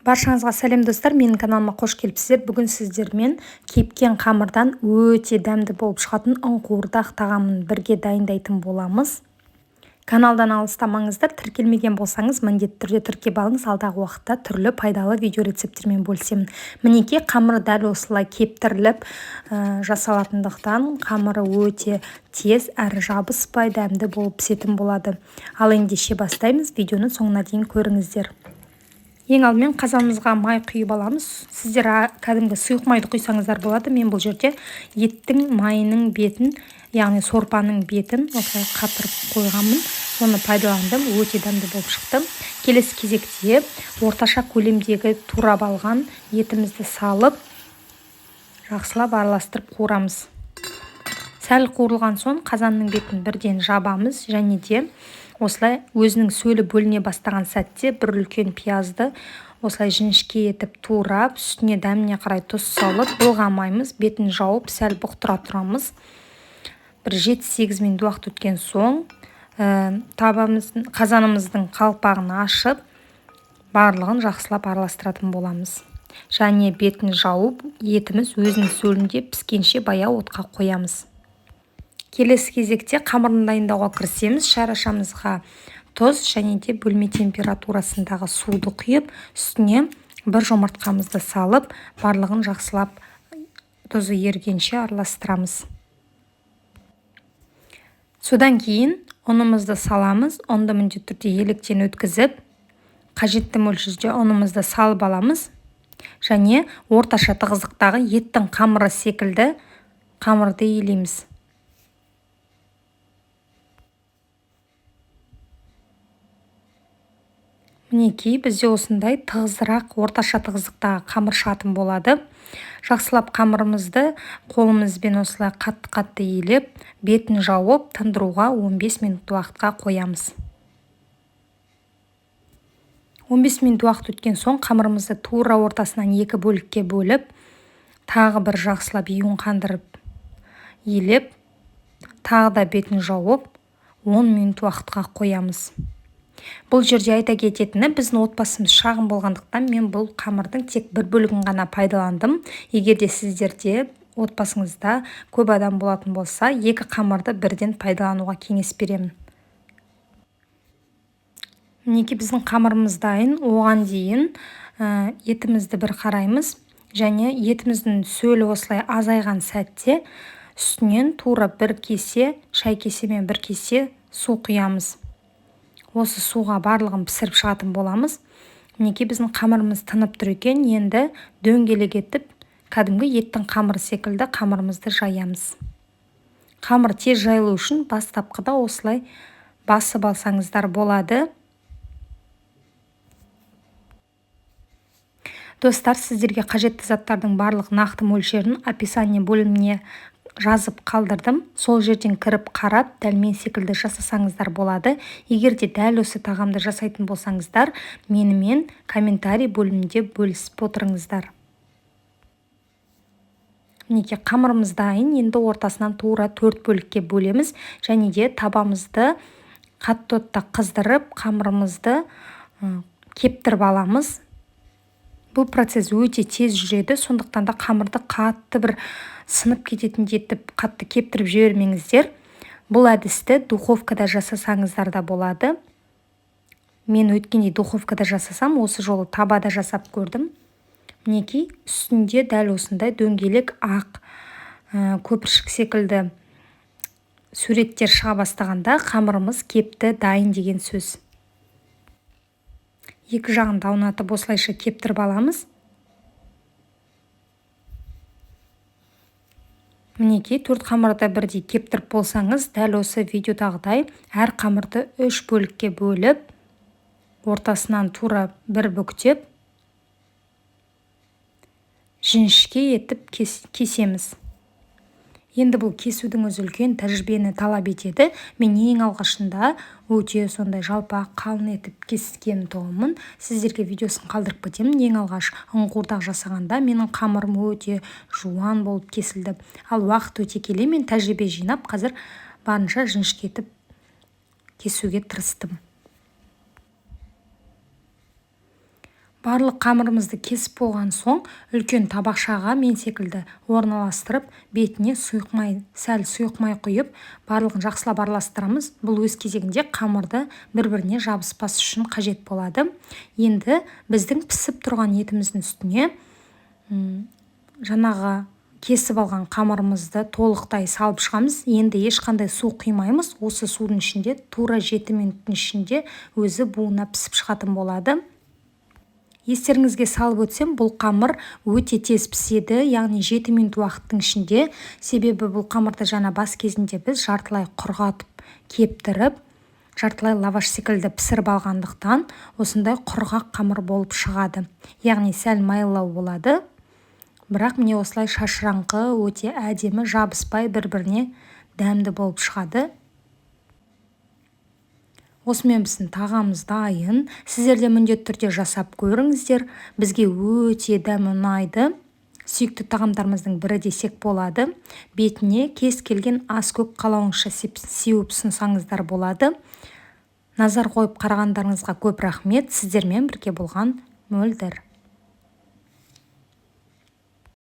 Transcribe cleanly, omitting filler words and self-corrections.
Баршаңызға сәлем, достар! Менің каналыма қош келіпсіздер. Бүгін сіздермен кепкен қамырдан өте дәмді болып шығатын ұн қуырдақ тағамын бірге дайындайтын боламыз. Каналдан алыстамаңыздар, тіркелмеген болсаңыз, міндетті түрде тіркеп алыңыз. Алдағы уақытта түрлі пайдалы видео рецепттермен бөлісемін. Мінекей, қамыр дәл осылай кептіріліп жасалатындықтан, қамыры өте тез әрі жабыспай, дәмді болып пісетін болады. Ал ендеше бастаймыз, видеоны соңына дейін көріңіздер. Ең алдымен қазанымызға май құйып аламыз. Сіздер кәдімгі сұйық майды құйсаңыздар болады. Мен бұл жерде еттің майының бетін, яғни сорпаның бетін осылай қатырып қойғанмын. Соны пайдаландым, өте дәмді болып шықты. Келесі кезекте орташа көлемдегі турап алған етімізді салып, жақсылап араластырып қуырамыз. Сәл қуырылған соң қазанның бетін бірден жабамыз және де осылай өзінің сөлі бөліне бастаған сәтте бір үлкен пиязды осылай жіңішке етіп турап, үстіне дәміне қарай тұз салып, былғамаймыз, бетін жауып, сәл бұқтыра тұрамыз. Бір 7-8 минут уақыт өткен соң, табамыздың, қазанымыздың қалпағын ашып, барлығын жақсылап араластыратын боламыз. Және бетін жауып, етіміз өзінің сөлінде піскенше баяу отқа қоямыз. Келесі кезекте қамырын дайындауға кірісеміз. Шарашамызға тұз және де бөлме температурасындағы суды құйып, үстіне бір жұмыртқамызды салып, барлығын жақсылап тұзы ергенше араластырамыз. Содан кейін ұнымызды саламыз. Ұнды міндетті түрде електен өткізіп, қажетті мөлшерде ұнымызды салып аламыз. Және орташа тығыздықтағы еттің қамыры секілді қамырды илейміз. Мінекей, бізде осындай тығызырақ, орташа тығыздықтағы қамыр шығатын болады. Жақсылап қамырымызды қолымызбен осылай қатты-қатты илеп, бетін жауып, тындыруға 15 минут уақытқа қоямыз. 15 минут уақыт өткен соң қамырымызды тура ортасынан екі бөлікке бөліп, тағы бір жақсылап июн қандырып илеп, тағы да бетін жауып, 10 минут уақытқа қоямыз. Бұл жерде айта кететіні, біздің отбасымыз шағын болғандықтан мен бұл қамырдың тек бір бөлігін ғана пайдаландым. Егер де сіздерде отбасыңызда көп адам болатын болса, екі қамырды бірден пайдалануға кеңес беремін. Мінекей, біздің қамырымыз дайын. Оған дейін етімізді бір қараймыз және етіміздің сөлі осылай азайған сәтте үстінен тура бір кесе, шай кесемен бір кесе су құямыз. Осы суға барлығын пісіріп шығатын боламыз. Мінекей, біздің қамырымыз тынып тұр екен. Енді дөңгелек етіп, кәдімгі еттің қамыры секілді қамырымызды жаямыз. Қамыр тез жайылу үшін бастапқыда осылай басып алсаңыздар болады. Достар, сіздерге қажетті заттардың барлық нақты мөлшерін описание бөліміне жазып қалдырдым. Сол жерден кіріп қарап, дәл мен секілді жасасаңыздар болады. Егер де дәл осы тағамды жасайтын болсаңыздар, менімен комментарий бөлімінде бөлісіп отырыңыздар. Мінекей, қамырымыз дайын. Енді ортасынан тура 4 бөлікке бөлеміз және де табамызды қатты отта қыздырып, қамырымызды кептіріп аламыз. Бұл процесс өте тез жүреді, сондықтан да қамырды қатты бір сынып кететіндей етіп қатты кептіріп жібермеңіздер. Бұл әдісті духовкада жасасаңыздар да болады. Мен өткенде духовкада жасасам, осы жолы табада жасап көрдім. Мінекей, үстінде дәл осындай дөңгелек ақ көпіршік секілді суреттер шыға бастағанда қамырымыз кепті, дайын деген сөз. Екі жағын да аунатып, осылайша кептіріп аламыз. Мінекей, 4 қамырды бірдей кептіріп болсаңыз, дәл осы видеодағыдай әр қамырды 3 бөлікке бөліп, ортасынан тура бір бүктеп, жіңішке етіп кесеміз. Енді бұл кесудің өзі үлкен тәжірибені талап етеді. Мен ең алғашында өте сондай жалпақ, қалын етіп кескен тұғынмын. Сіздерге видеосын қалдырып кетемін. Ең алғаш ұн қуырдақ жасағанда менің қамырым өте жуан болып кесілді. Ал уақыт өте келе мен тәжірибе жинап, қазір барынша жіңішке етіп кесуге тырыстым. Барлық қамырымызды кесіп болған соң, үлкен табақшаға мен секілді орналастырып, бетіне сұйық май, сәл сұйық май құйып, барлығын жақсылап араластырамыз. Бұл өз кезегінде қамырды бір-біріне жабыспас үшін қажет болады. Енді біздің пісіп тұрған етіміздің үстіне жаңағы кесіп алған қамырымызды толықтай салып шығамыз. Енді ешқандай су құймаймыз. Осы судың ішінде тура 7 минуттың ішінде өзі буына пісіп шығатын болады. Естеріңізге салып өтсем, бұл қамыр өте тез піседі, яғни 7 минут уақыттың ішінде. Себебі бұл қамырды жаңа бас кезінде біз жартылай құрғатып, кептіріп, жартылай лаваш секілді пісіріп алғандықтан, осындай құрғақ қамыр болып шығады, яғни сәл майлау болады. Бірақ міне, осылай шашыраңқы, өте әдемі, жабыспай бір біріне дәмді болып шығады. Осымен біздің тағамымыз дайын. Сіздер де міндетті түрде жасап көріңіздер. Бізге өте дәмі ұнайды, сүйікті тағамдарымыздың бірі десек болады. Бетіне кез келген аскөк қалауыңызша сеуіп ұсынсаңыздар болады. Назар қойып қарағандарыңызға көп рахмет. Сіздермен бірге болған Мөлдір.